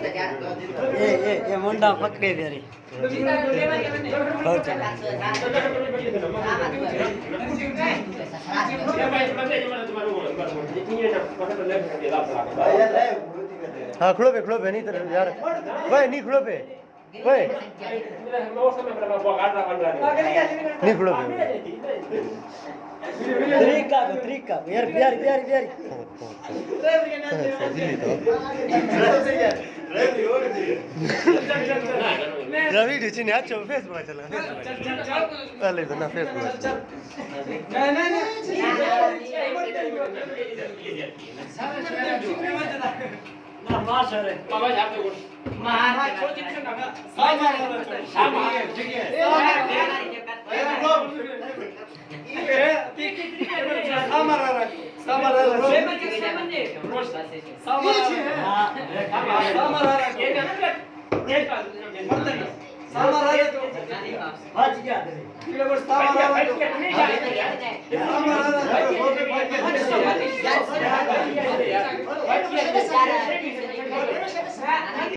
اے، اے، اے منڈا پکڑے دے رہی۔ ہاں، کھڑو پہ، کھڑو پہ، نہیں تو یار۔ بھائی، نہیں کھڑو پہ۔ اوئے۔ نکلو بے۔ طریقہ کو، طریقہ کو۔ یار، یار، یار، یار۔ روی ڈیچی نے اچھا فیس بک چلا۔ پہلے تو نہ فیس بک۔